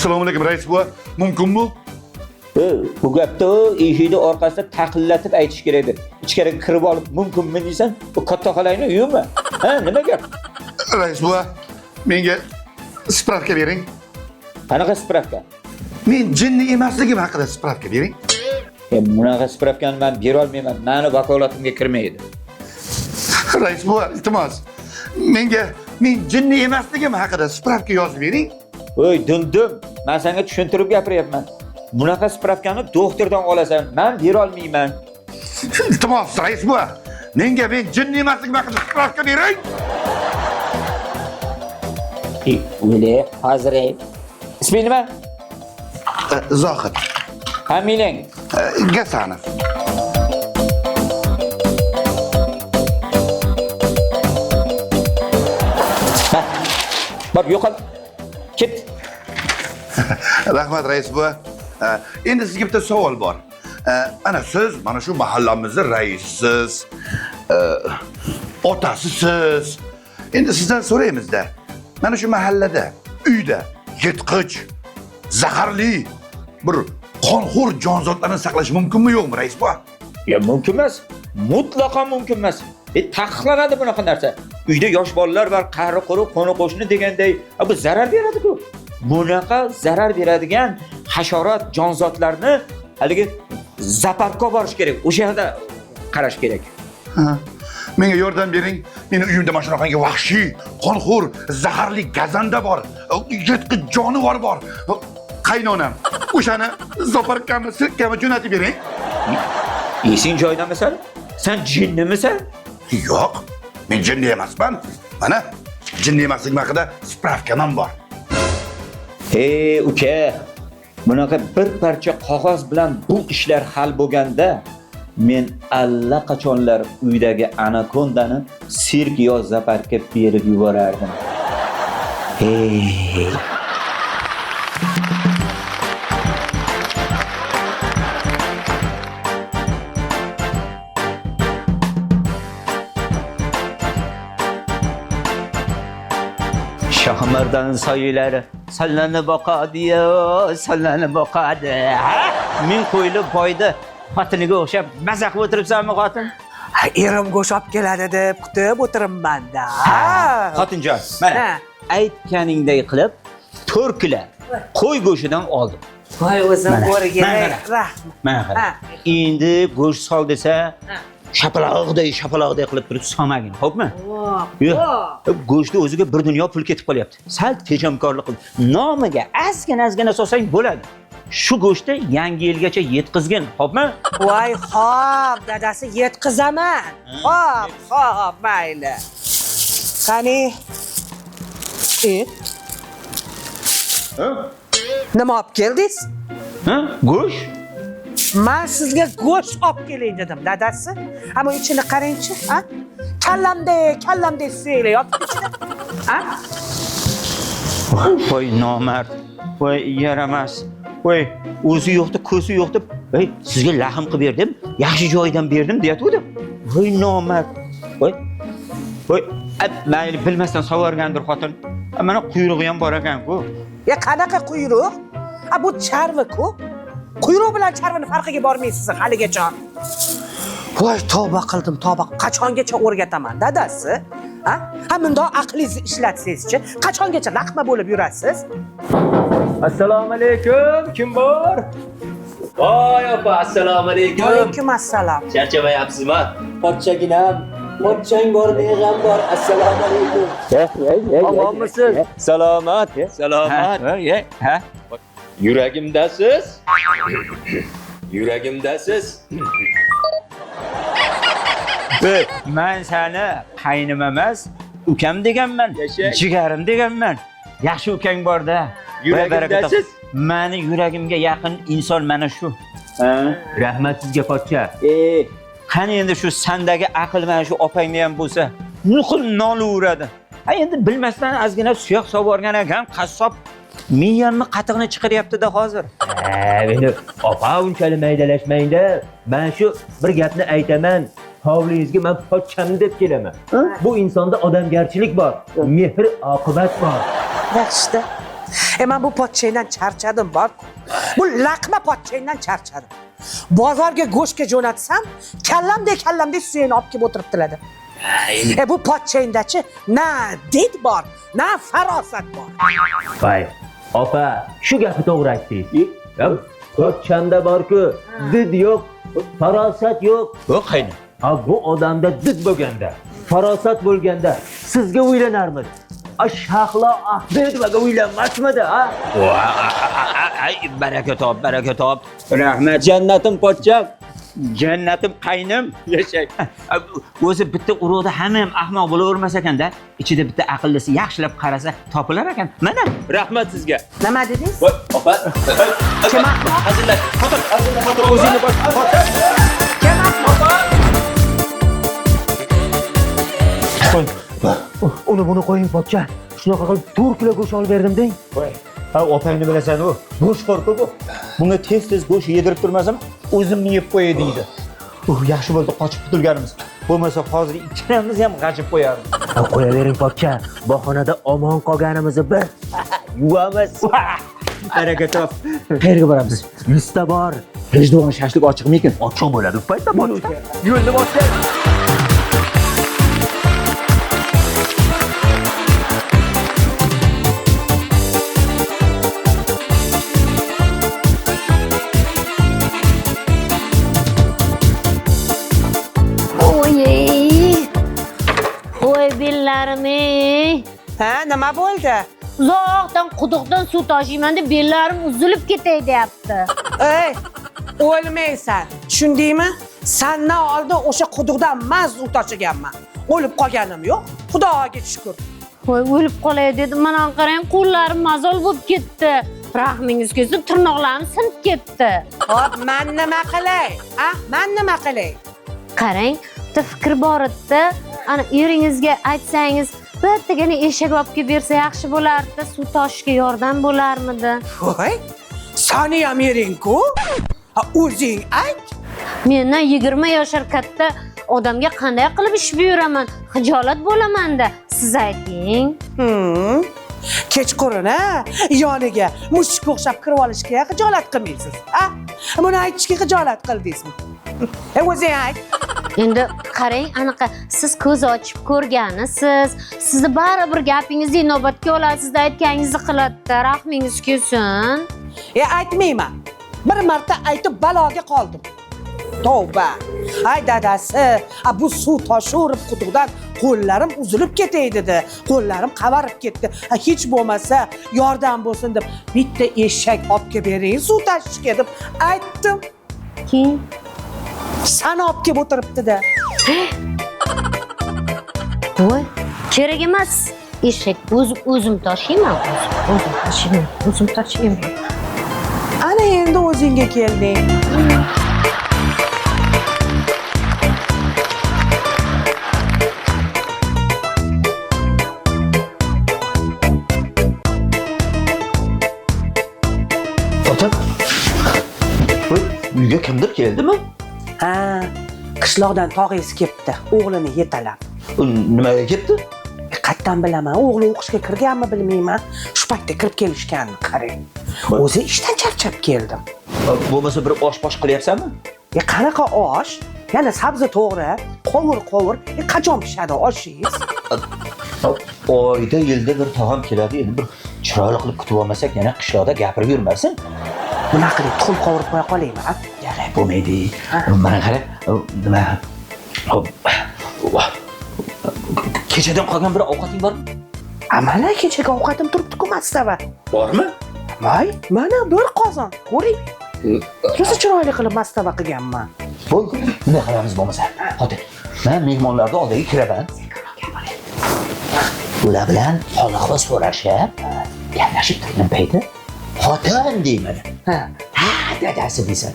Assalomu alaykum rais buva. Mumkinmi? Bu gapni eshikni orqasida taqillatib aytish kerak edi. Ichkariga kirib olib mumkinmi deysan, bu katta xolangni uyimi? Ha, nima gap? Rais buva, menga spravka bering. Qanaqa spravka? Men jinni emasligim haqida spravka bering. Bunaqa spravkani men bera olmayman. Mani vakolatimga kirmaydi. Rais buva, iltimos. Menga men jinni emasligim haqida spravka yozib bering. Voy, dumdum, men senga tushuntirib gapiryapman. Bunaqa spravkani doktordan olasan, men bera olmayman. Iltimos, rais buva. Menga men jinni emasligim haqida spravka bering. O'yle, hozir. Isming nima? Zohid. Familiyang? Gasanov. Ha. Bor, yo'qol. Ket. Rahmat rais buva. Endi sizga bitta savol bor. Ana siz mana shu mahallamizni raisiz, otasisiz. Endi sizdan so'raymizda. Mana shu mahallada, uyda yirtqich, zaharli bir qonxo'r jonzotlarni saqlash mumkinmi yo'qmi rais buva? Ya mumkin emas. Mutlaqo mumkin emas. Taqiqlanadi bunaqa narsa. Uyda yosh bolalar bor, qari quruq, qo'ni qo'shni deganday, bu zarar beradi-ku. Bunaqa zarar beradigan hasharot, jonzotlarni haligi zooparkka borish kerak. O'sha yerda qarash kerak. Ha. Menga yordam bering. Meni uyimda mana shunaqangi vahshiy, qonxo'r, zaharli gazanda bor. Yirtqich jonivor bor. Qaynonam. O'shani zooparkkami, sirkkami jo'natib bering. Esing joyidamisan? Sen jinnimisan? Yo'q, men jinni emasman. Mana jinni emasligim haqida spravkam ham bor. Ey uka, bunaqa bir parcha qog'oz bilan bu ishlar hal bo'lganda men allaqachonlar uydagi anakondani sirk yo zooparkka berib yuborardim. Hey. Shohimardon soyilari sallanib boqadi, sallanib boqadi. Ha? Ming qo'yli boyda xotiniga o'xshab maza qilib o'tiribsanmi xotin? Ha, erim go'sht olib keladi deb kutib o'tiribman-da. Xotinjon, mana aytganingday qilib 4 kilo qo'y go'shidan oldim. Voy o'zim Mana, o'rgilay. mana qara. Rahmat. Mana qara. Endi go'sht sol desa, shapaloqday shapaloqday qilib turib solmagin, xo'pmi? Yo'q. Go'shtni o'ziga bir dunyo pul ketib qolyapti. Sal tejamkorlik qil. Nomiga ozgina ozgina solsang bo'ladi. Shu go'shtni yangi yilgacha yetkazgin, xo'pmi? Voy xo'p, dadasi yetkazaman. Xo'p, xo'p, mayli. Qani? Nima olib keldingiz? Ha? Go'sht? Men sizga go'sht olib kelay dedim, dadasi. Ammo ichini qarangchi, ha? Kallamday, kallamday suyaklar yotibdi ichida. Ha? Voy nomard, voy yaramas, voy o'zi yo'qdi, ko'zi yo'qdi. Voy sizga lahm qilib berdim, yaxshi joyidan berdim deyatuvdim. Voy nomard, voy voy mayli bilmasdan sovorgandir xotin. Mana quyrug'i ham bor ekan-ku. Ya qanaqa quyruq? A bu charvi-ku. Quyruq bilan charvini farqiga bormaysiz haligacha. Voy tavba qildim, tavba. Qachongacha o'rgataman, dadasi? Ha? Ha bundoq aqlingizni ishlatsangizchi, qachongacha laqma bo'lib yurasiz? Assalomu alaykum, kim bor? Voy opa, assalomu alaykum. Alaykum assalom. Charchamayapsizmi? Pochchaginam, pochchang bor, beg'am bor. Assalomu alaykum. Omonmisiz? Salomat, salomat. Ha? Yuragimdasiz? Yuragimdasiz? Men seni qaynim emas, ukam deganman, jigarim deganman. Yaxshi ukang borda. Yuragimdasiz? Mani yuragimga yaqin inson mana shu. Rahmat sizga pochcha. Qani endi shu sandagi aql mana shu opangda ham bo'lsa, nuqul nolaveradi. Ha endi bilmasdan ozgina suyoq solib ekan, qassob miyamni qatig'ini chiqaryapti-da hozir. Endi opa unchalik maydalashmang-da. Men shu bir gapni aytaman. Hovlingizga men pochchamni deb kelaman. Bu insonda odamgarchilik bor, mehr oqibat bor. Yaxshida. Man bu pochchangdan charchadim bor-ku. Bu laqma pochchangdan charchadim. Bozorga go'shtga jo'natsam, kallamdek kallamdek suyini olib kelib o'tiribdilar. Bu pochchangdachi na did bor, na farosat bor. Voy, opa, shu gapni to'g'ri aytdingiz. Pochchamda bor-ku, did yo'q, farosat yo'q. Yo'q, qayni. Ha, bu odamda did bo'lganda, farosat bo'lganda sizga uylanarmidi? A Shahlo Ahmedovaga uylanmasmidi, ha? Ay, baraka top, baraka top. Rahmat, jannatim pochcham. Jannatim qaynim. Yashang. O'zi bitta urug'da hamma ham ahmoq bo'lavermas ekanda, ichida bitta aqllisi yaxshilab qarasa topilar ekan. Mana, rahmat sizga. Nima dedingiz? Voy, opa. Kim ahmoq? Hazillar. Xotin, hazillar, xotin, o'zingni bosh. Xotin. Kim ahmoq? Uni buni qo'ying, pochcha. Shunaqa qilib 4 kilo go'sht olib berdim deng. Voy. Ha, opangni bilasan u. Go'sht qo'rqu bu. Bunga tez-tez go'sht yedirib turmasam, o'zimni yeb qo'yay deydi. Yaxshi bo'ldi qochib qutulganimiz. Bo'lmasa hozir ikkalamiz ham g'ajib qo'yardik. Ha, qo'yavering pochcha. Bahonada omon qolganimizni bir yuvamiz. Baraka top. Qayerga boramiz? 100 ta bor. G'ijduvon shashlik ochiqmikin? Ochiq bo'ladi bu paytda pochcha. Yo'lni boshlab. Oy! Oy bellarim ey! Ha, nima bo'ldi? Uzoqdan quduqdan suv toshiyman deb bellarim uzilib ketay deyapti. Ey, o'lmaysan. Tushundingmi? Sandan oldin o'sha quduqdan man suv toshiganman. O'lib qolganim yo'q. Xudoga shukr. Voy, o'lib qolay dedim. Mana qarang, qo'llarim mazol bo'lib ketdi. Rahmingiz kelsin, tirnoqlarim sinib ketdi. Hop, men nima qilay? A, men nima qilay? Qarang, bitta fikr bor edi. Ana eringizga aytsangiz, bittagina eshak olib kelib bersa yaxshi bo'lardi, suv toshishga yordam bo'larmidi? Voy, sani ham ering-ku. Ha, o'zing ayt. Mendan 20 yoshar katta odamga qanday qilib ish buyuraman? Xijolat bo'laman-da. Siz ayting. Kechqurun ha, yoniga mushukka o'xshab kirib olishga xijolat qilmaysiz. Ha? Buni aytishga xijolat qildingizmi? O'zing ayt. Endi qarang, anaqa siz ko'z ochib ko'rganisiz. Sizni baribir gapingizni inobatga olasiz, aytganingizni qiladi-da, rahmingiz kelsin. Aytmayman. Bir marta aytib baloga qoldim. Tavba. Ay dadasi, bu suv toshaverib quduqdan qo'llarim uzilib ketay dedi. Qo'llarim qavarib ketdi. Hech bo'lmasa yordam bo'lsin deb bitta eshak olib kelib bering suv tashishga deb aytdim. Keyin Sani olib kelib o'tiribdi-da. Voy, kerak emas. Eshak o'zim toshiyman, o'zim toshiyman, o'zim toshiyman. Ana endi o'zingga kelding. Xotin. Uyga kimdir keldimi? Ha, qishloqdan tog'asi kelibdi, o'g'lini yetalab. U nimaga kelibdi? Qayerdan bilaman, o'g'li o'qishga kirganmi bilmayman. Shu paytda kirib kelishganini qarang. O'zi ishdan charchab keldim. Bo'lmasa bir osh-posh qilyapsanmi? Qanaqa osh? Yana sabzi to'g'ri, qovur-qovur. Qachon pishadi oshingiz? Oyda yilda bir tog'am keladi, endi bir chiroyli qilib kutib olmasak, yana qishloqda gapirib yurmasin. Bunaqa qilib tuxum qovurib qo'ya qolaymi? Yo'q, bo'lmaydi. Mana qara, nima? Xo'p. Kechadan qolgan bir ovqating bormi? Mana kechagi ovqatim turibdi-ku mastava. Bormi? Voy, mana bir qozon. Ko'ring. Rosa chiroyli qilib mastava qilganman. Bo'ldi. Nima qilamiz bo'lmasa? Xotin, men mehmonlarni oldiga kiraman. Ular bilan hol-ahvol so'rashib, gaplashib turgan payti xotin deyman. Ha. Ha, dadasi deysan.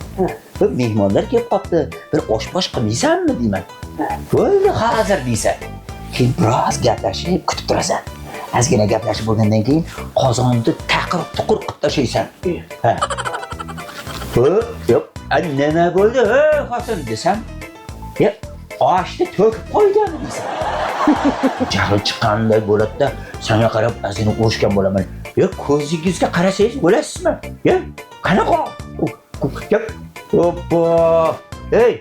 Bir mehmonlar kelib qolibdi, bir osh-posh qilmaysanmi deyman. Bo'ldi, hozir deysan. Keyin biroz gaplashib kutib turasan. Ozgina gaplashib bo'lgandan keyin qozonni taqir-tuqur qilib tashlaysan. Ha. Yo'q, nima bo'ldi, ey xotin desam, ya oshni to'kib qo'ydimi deysan. Jahli chiqqanday bo'ladi-da, senga qarab ozgina urishgan bo'laman. Yo, ko'zingizga qarasangiz o'lasizmi? Yo, qanaqa? Oppa! Ey!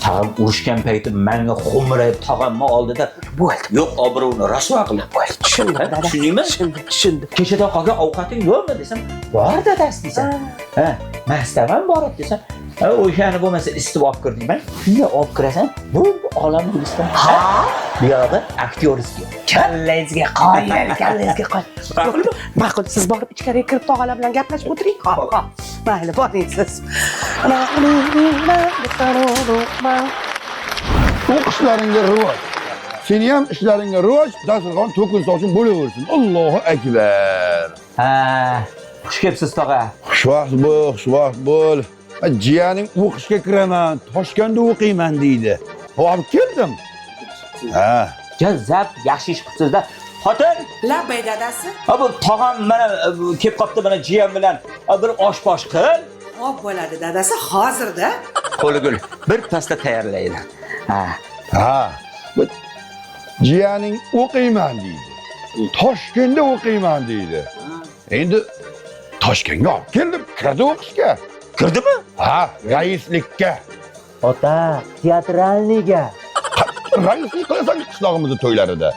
Tag'am urushgan payti manga xo'mrayib tog'amni oldida Bo'ldi. Yo'q obro'ni rasvo qilib. Bo'ldi, tushundim dada. Tushundingmi? Tushundim, tushundim. Kechadan qolgan ovqating yo'qmi desam, bor dadasi desam. Ha, mastavan bor edi desam, ha, o'shani bo'lmasa isitib olib kir deyman. Shunga olib kirasan, bu olam guliston. Ha? Bu yog'i aktyorskiy. Kallangizga qoyil, kallangizga qoyil. Ma'qulmi? Ma'qul, siz borib ichkariga kirib tog'alar bilan gaplashib o'tiring. Hop, hop. Mayli, boring siz. O'qishlaringga rivoj. Seni ham ishlaringga rivoj, dasturxon to'kil sochin bo'laversin. Allohu akbar. Ha, xush kelibsiz tog'a. Xushvaqt bo'l, xushvaqt bo'l. Ha, jiyaning o'qishga kiraman, Toshkentda o'qiyman deydi. Olib keldim. Ha, Jazab yaxshi ish qilibsiz-da. Xotin, Labbay dadasi. ha bu tog'am mana kelib qolibdi mana jiyan bilan. Ha, bir osh posh qil. Hop bo'ladi dadasi, hozirda. Qo'li gul bir pasda tayyorlaydi. Ha. ha. Bu jiyaning o'qiyman deydi. Toshkentda o'qiyman deydi. Endi Toshkentga olib keldim, kirdi o'qishga. Kirdimi? Ha, raislikka. Ota, teatralniga. Raislik qilasan qishlog'imizni to'ylarida.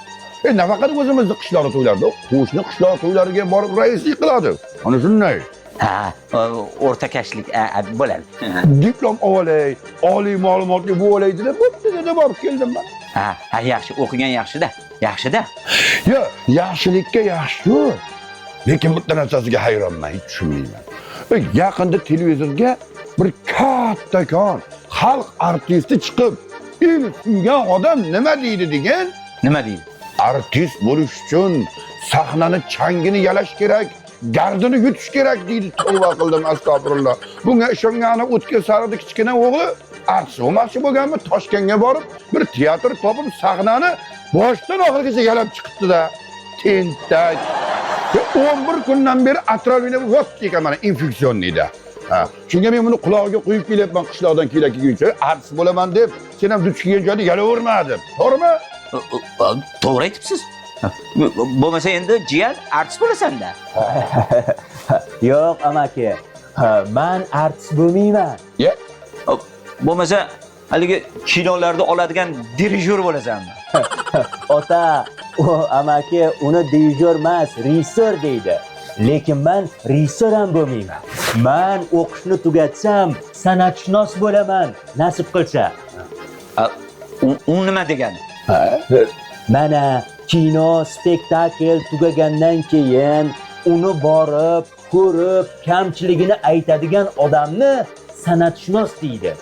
Nafaqat o'zimizni qishloq to'ylarida, qo'shni qishloq to'ylariga borib raislik qiladi. Ana shunday. Ha, o'rtakashlik bo'ladi. Diplom olay, oliy ma'lumotli bo'lay dedi, bo'pti dedi, borib keldim man. Ha, ha, yaxshi, o'qigan yaxshi-da. Yaxshi-da. Yo, yaxshilikka yaxshi. Lekin bitta narsasiga hayronman, hech tushunmayman. Yaqinda televizorga bir kattakon xalq artisti chiqib, el suygan odam nima deydi degan, Nima deydi? artist bo'lish uchun sahnani changini yalash kerak, gardini yutish kerak deydi. Tavba qildim, astag'firulloh. Bunga ishongani o'tga saridi kichkina o'g'li artist bo'lmoqchi bo'lganmi, Toshkentga borib bir teatr topib sahnani boshdan oxirigacha yalab chiqibdi-da. Tentak. 11 kundan beri atrovina yotdi ekan mana infeksioniyda. Ha, shunga men buni qulog'iga quyib kelyapman qishloqdan kelguncha artist bo'laman deb, sen ham duch kelgan joyda yalaverma deb. To'g'rimi? To'g'ri aytibsiz. Bo'lmasa endi jiyan artist bo'lasan-da. Yo'q, amaki. Ha, man artist bo'lmayman. Ya, Bo'lmasa haligi kinolarda oladigan dirijyor bo'lasanmi? Ota, u amaki uni dirijyor emas, rejissyor deydi. Lekin man rejissyor ham bo'lmayman. Man o'qishni tugatsam, san'atshunos bo'laman, nasib qilsa. U nima degani? Mana kino, spektakl tugagandan keyin uni borib, ko'rib, kamchiligini aytadigan odamni san'atshunos deydi.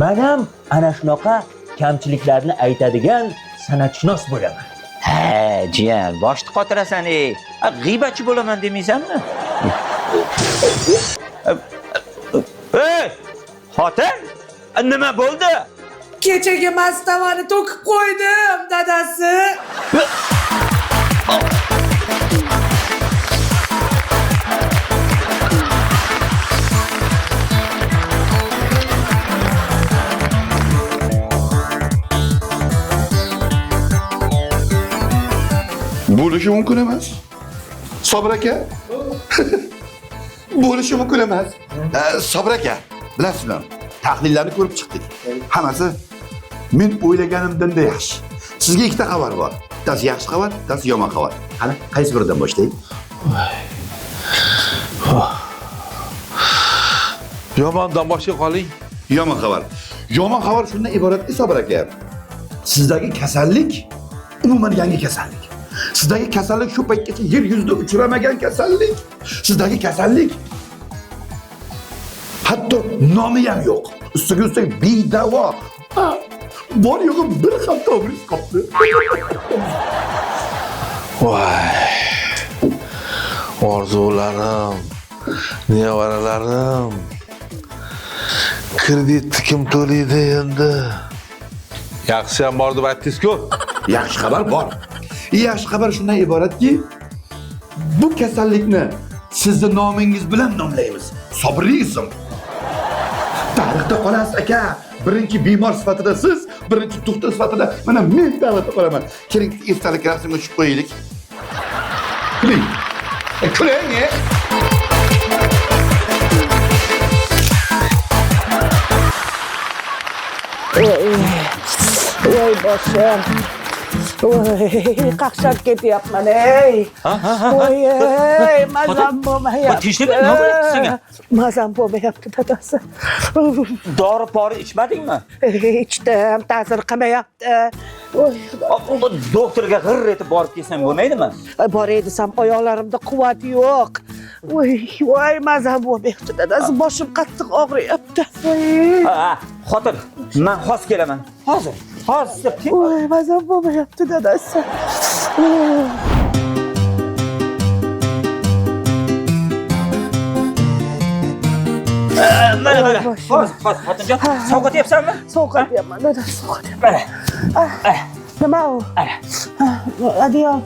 Man ham ana shunaqa kamchiliklarni aytadigan san'atshunos bo'laman. Ha, jiyan, boshni qotirasan ey. G'iybatchi bo'laman demaysanmi? Ey, xotin, nima bo'ldi? Kechagi mastavani to'kib qo'ydim dadasi. Bo'lishi mumkin emas. Sobir aka. Bo'lishi mumkin emas. Sobir aka, bilasizmi? Tahlillarni ko'rib chiqdik. Hammasi men o'ylaganimdan-da yaxshi. Sizga ikkita xabar bor. Bittasi yaxshi xabar, bittasi yomon xabar. Qani, qaysi biridan boshlaylik? Yomondan boshqa qoling. Yomon xabar. Yomon xabar shundan iboratki, Sobir aka. Sizdagi kasallik umuman yangi kasallik. Sizdagi kasallik shu paytgacha yer yuzida uchramagan kasallik. Sizdagi kasallik hatto nomi ham yo'q. Ustiga ustak bedavo. Ha, bor yo'g'i bir hafta umringiz qoldi. Voy. Orzularim, nevaralarim. Kreditni kim to'laydi endi? Yaxshi ham bor deb aytdingiz-ku. Yaxshi xabar bor. Yaxshi xabar shundan iboratki, bu kasallikni sizni nomingiz bilan nomlaymiz. Sobirli ism. Tarixda qolasiz aka. Birinchi bemor sifatida siz Birinchi doktor sifatida mana men da'vat qilaman. Keling, esdalik rasmga tushib qo'yaylik. Kuling. Kuling, e. Voy boshim. Voy, qaqshab ketyapman, ey. Voy, ey, mazam bo'lmayapti. Tinchlikmi? Nima bo'lyapti senga? Mazam bo'lmayapti, dadasi. Dori pori ichmadingmi? Ichdim, ta'sir qilmayapti. Voy, Doktorga g'irr etib borib kelsang bo'lmaydimi? Boray desam oyoqlarimda quvvat yo'q. Voy, voy, mazam bo'lmayapti, dadasi. Boshim qattiq og'riyapti. Voy. Ha, xotin, men hozir kelaman. Hozir. Hozir. Voy, mazam bo'lmayapti, dadasi. Mana, mana. Hozir, hozir, xotinjon. Sovqotyapsanmi? Sovqotyapman, dadasi, sovqotyapman. Mana. Nima u? Adyol.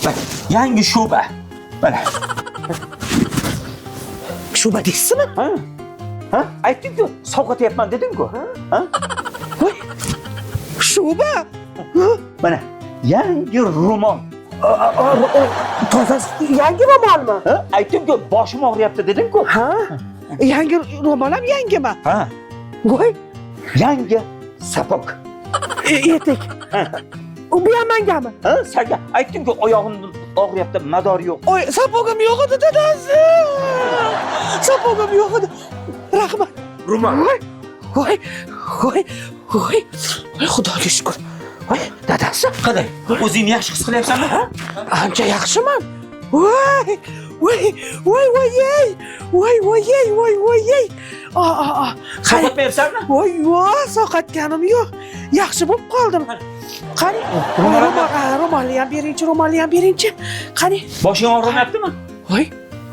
Bak, yangi shuba. Mana. Shuba deysizmi? Ha? Ha? Aytding-ku, sovqotyapman deding-ku. Ha? Voy. Shuba? Mana, yangi ro'mol. Toza yangi ro'molmi? Ha? Aytding-ku, boshim og'riyapti deding-ku. Ha? Yangi ro'mol ham yangimi? Ha. Voy, Yangi sapok. Etik. U bu ham mangami? Ha, senga aytding-ku, oyog'im og'riyapti, mador yo'q. Oy, sapogim yo'q edi, dadasi. Sapogim yo'q edi. Rahmat. Ro'mol. Voy, voy, voy, voy. Voy, Xudoga shukr. Voy, dadasi. Qanday? O'zingni yaxshi his qilyapsanmi? Ancha yaxshiman. Voy, voy, voy, voy, ey. Voy, voy, ey, voy, voy, ey. A, a, a. Sovqotmayapsanmi? Voy, yo'q, sovqotganim yo'q. Yaxshi bo'lib qoldim. Qani, ro'molni ham beringchi, ro'molni ham beringchi. Qani. Boshing og'rimayaptimi? Voy,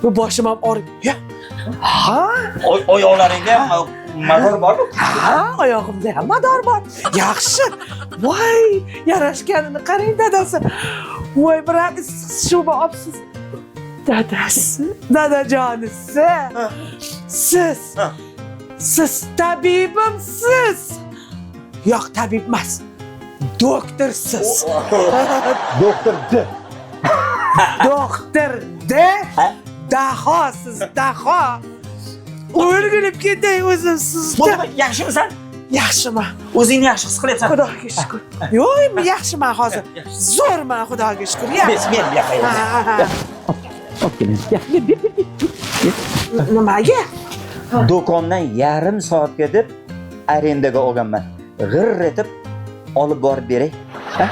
bu boshim ham og'rib. Ha? Oyoqlaringda ham mador bormi? Ha, oyog'imda ham mador bor. Yaxshi. Voy, yarashganini qarang, dadasi. Voy, bir ham shuba olibsiz. Dadasi, dadajonisi. Siz. Siz tabibimsiz. Yo'q, tabib emas. Doktorsiz. Doktor D. Doktor D. Dahosiz, daho. O'rgilib ketay o'zim sizda. Bo'ldimi? Yaxshimisan? Yaxshiman. O'zingni yaxshi his qilyapsan? Xudoga shukr. Yo'q, yaxshiman hozir. Zo'rman, Xudoga shukr. Yaxshi. Men bu yoqqa. Olib keling. Ber, ber, ber. Nimaga? Do'kondan yarim soatga deb arendaga olganman. G'irr etib olib borib beray. Ha?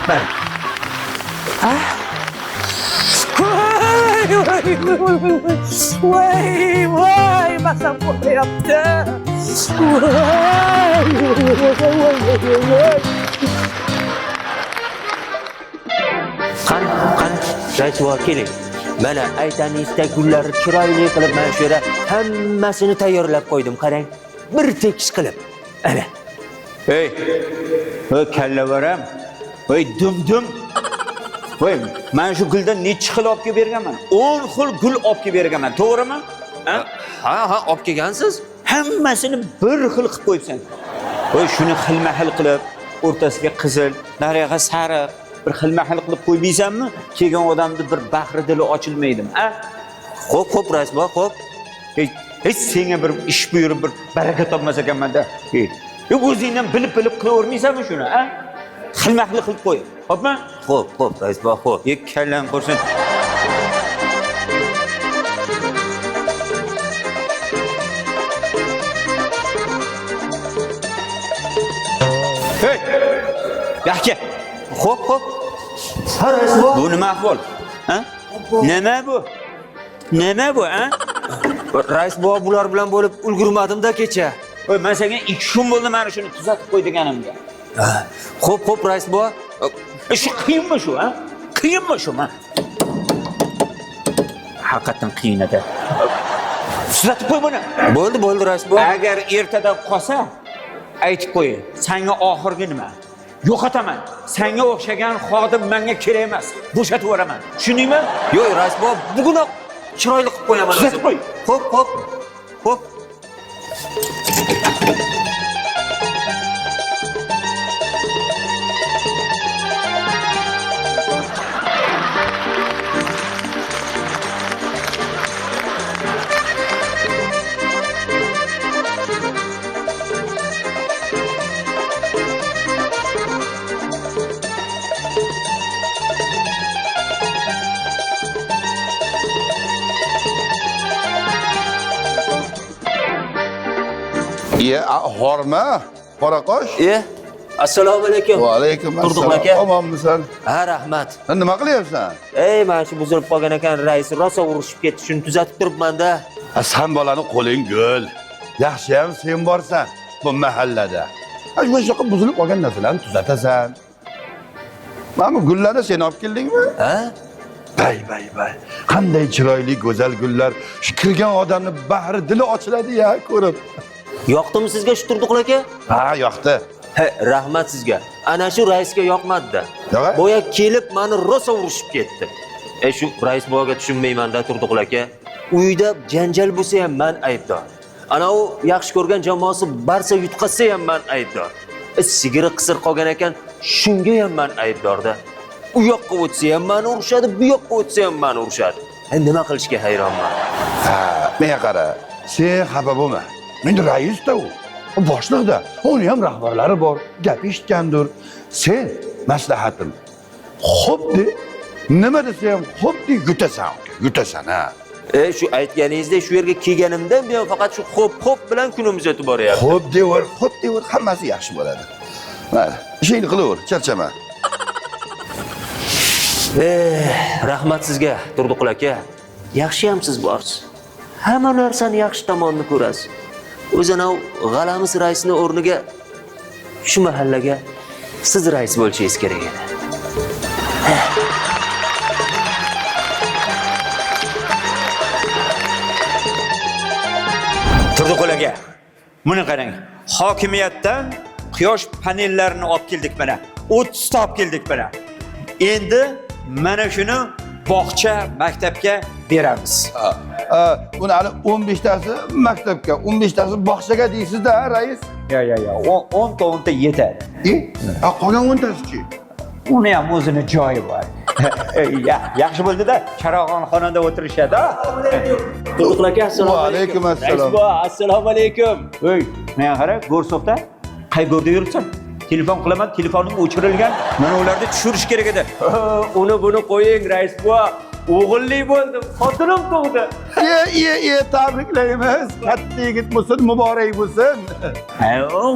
Mana. Voy, voy, voy, voy, voy, mazam bo'lyapti. Voy, voy, voy, voy, voy. Qani, qani, Raysuvo keling. Mana aytaningizda gullarni chiroyli qilib mana shu yerda hammasini tayyorlab qo'ydim, qarang. Bir tekis qilib. Ana. Ey, ey kallavaram. Ey dum-dum. Voy, mana shu guldan necha xil olib kelib berganman? 10 xil gul olib kelib berganman, to'g'rimi? Ha? Ha, ha, olib kelgansiz. Hammasini bir xil qilib qo'yibsan. Voy, shuni xilma-xil qilib, o'rtasiga qizil, nariyog'iga sariq, bir xilma-xil qilib qo'ymaysanmi? Kelgan odamni bir bahri dili ochilmaydimi, a? Xo'p, xo'p, Raisbo, xo'p. Hech senga bir ish buyurib bir baraka topmas ekanman-da. Ey, o'zingdan bilib-bilib qilavermaysanmi shuni, a? Xilma-xil qilib qo'y. Xo'pmi? Xo'p, xo'p, Raisbo, xo'p. Ey, kallang qursin. Hey! Yaxshi. Xo'p, xo'p. Ha, Raisbo. Bu nima ahvol? Ha? Nima bu? Nima bu, ha? Raisbo, bular bilan bo'lib ulgurmadim-da kecha. Oy, men senga 2 kun bo'ldi mana shuni tuzatib qo'y deganimga. Xo'p, xo'p, Raisbo. Shu qiyinmi shu, ha? Qiyinmi shu, ha? Haqiqatan qiyin edi. Tuzatib qo'y buni. Bo'ldi, bo'ldi, Raisbo. Agar ertadan qolsa, aytib qo'y. Senga oxirgi nima? Yo'qotaman. Senga o'xshagan xodim menga kerak emas. Bo'shatib yuboraman. Tushundingmi? Yo'q, Raisbo, bugunoq chiroyli qilib qo'yaman. Tuzatib qo'y. Xo'p, xo'p. Xo'p. Iye, horma, qoraqosh. Assalomu alaykum. Va alaykum Turdiqul assalom. aka. Omonmisan? Ha, rahmat. Nima qilyapsan? Ey, mana shu buzilib qolgan ekan, rais rosa urushib ketdi. Shuni tuzatib turibman-da. Ha, san bolani qo'ling gul. Yaxshiyam sen borsan bu mahallada. Ha, shunaqa buzilib qolgan narsalarni tuzatasan. Mana bu gullarni sen olib keldingmi? Ha? Bay bay bay. Qanday chiroyli go'zal gullar. Shu kirgan odamni bahri dili ochiladi ya ko'rib. Yoqdimi sizga shu Turdiqul aka? Ha, yoqdi. He, rahmat sizga. Ana shu raisga yoqmadi-da. Yo'q-a? Boya kelib meni rosa urushib ketdi. Shu rais buvaga tushunmayman-da Turdiqul aka. Uyda janjal bo'lsa ham man aybdor. Ana u yaxshi ko'rgan jamoasi Barsa yutqazsa ham man aybdor. Sigiri qisir qolgan ekan, shunga ham man aybdor-da. U yoqqa o'tsa ham meni urishadi, bu yoqqa o'tsa ham meni urishadi. Nima qilishga hayronman. Ha, menga qara. Sen xafa bo'lma. Endi rais-da u. U boshliq-da. Uni ham rahbarlari bor. Gap eshitgandir. Sen maslahatim. Xo'p de, nima desa ham xo'p de yutasan, yutasan ha. Shu aytganingizdek shu yerga kelganimdan buyon faqat shu xo'p-xo'p bilan kunimiz o'tib boryapti. Xo'p dever, xo'p dever, hammasi yaxshi bo'ladi. Mayli, ishingni qilaver, charchama. Rahmat sizga, Turdiqul aka. Yaxshiyam siz borsiz. Hamma narsani yaxshi tomonini ko'rasiz. O'zi anav g'alamis raisni o'rniga shu mahallaga siz rais bo'lishingiz kerak edi. Turdiqul aka, buni qarang. Hokimiyatdan quyosh panellarini olib keldik mana. 30 ta olib keldik mana. Endi mana shuni bog'cha, maktabga beramiz. Buni hali 15 tasi maktabga, 15 tasi bog'chaga deysiz-da, rais? Yo, yo, yo, 10 ta 10 ta yetadi. Qolgan 10 tasi-chi? Uni ham o'zini joyi bor. Yaxshi bo'ldi-da, charog'onxonada o'tirishadi. Turdiqul aka, assalomu Va alaykum assalom. Rais buva, assalomu alaykum. Ey, menga qara, go'rso'xda qay go'rda yuribsan? Telefon qilaman, telefonim o'chirilgan. Mana ularni tushirish kerak edi. Uni buni qo'ying, rais buva. O'g'illi bo'ldim, xotinim tug'di. Ye, tabriklaymiz. Katta yigit bo'lsin, muborak bo'lsin.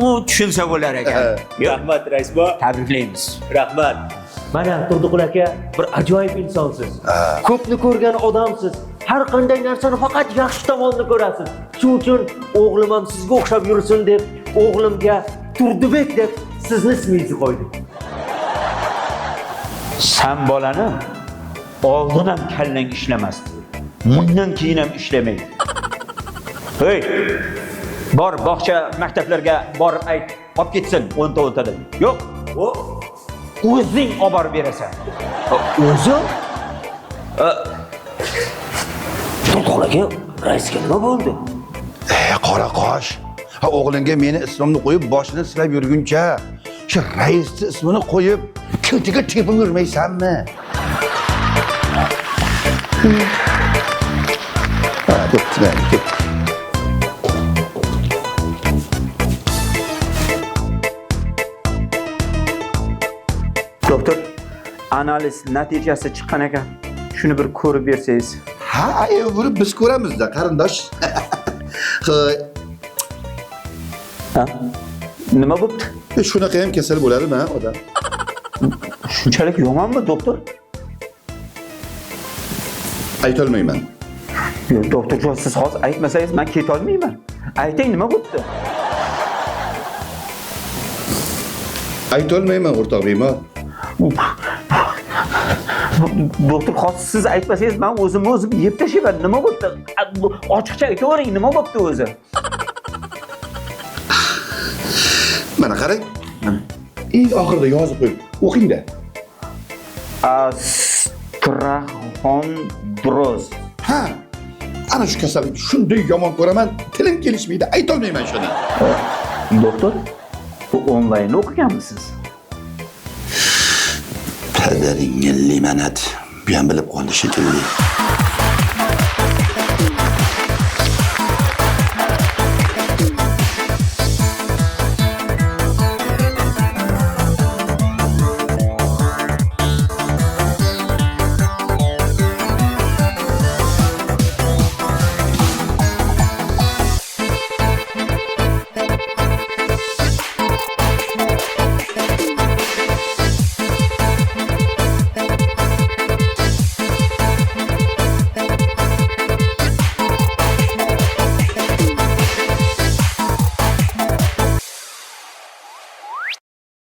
U tushunsa bo'lar ekan. Rahmat, rais buva. Tabriklaymiz. Rahmat. Mana Turdiqul aka, bir ajoyib insonsiz. Ko'pni ko'rgan odamsiz. Har qanday narsani faqat yaxshi tomonini ko'rasiz. Shu uchun o'g'lim ham sizga o'xshab yursin deb, o'g'limga Turdibek deb sizni ismingizni qo'ydim. San bolani oldin ham kallang ishlamasdi. Bundan keyin ham ishlamaydi. Hey, bor bog'cha maktablarga borib ayt, olib ketsin 10 ta 10 tadan. Yo'q, o'zing olib borib berasan. O'zim? Turdiqul aka, raisga nima bo'ldi? Qoraqosh. Ha, o'g'lingga meni ismimni qo'yib, boshini silab yurguncha, shu raisni ismini qo'yib, kiltiga tepib yurmaysanmi? Ha, bo'pti, mayli, ketdik. Doktor, analiz natijasi chiqqan ekan. Shuni bir ko'rib bersangiz. Ha, buni biz ko'ramiz-da, qarindosh. Ha? Nima bo'pti? Shunaqa ham kasal bo'ladimi, ha, odam? Shunchalik yomonmi, doktor? Aytolmayman. Yo'q, doktorjon, siz hozir aytmasangiz men keta olmayman. Ayting, nima bo'pti? Aytolmayman, o'rtoq bemor. Doktor, hozir siz aytmasangiz men o'zimni o'zim yeb tashlayman. Nima bo'pti? Ochiqcha aytavering, nima bo'pti o'zi? Mana qarang. Eng oxirida yozib qo'yib, o'qing-da. Astraxondroz. Ha. Ana shu kasallikni shunday yomon ko'raman, tilim kelishmaydi, aytolmayman shuni. Doktor, bu onlayn o'qiganmisiz? Padaringga limonad. Bu ham bilib qoldi shekilli.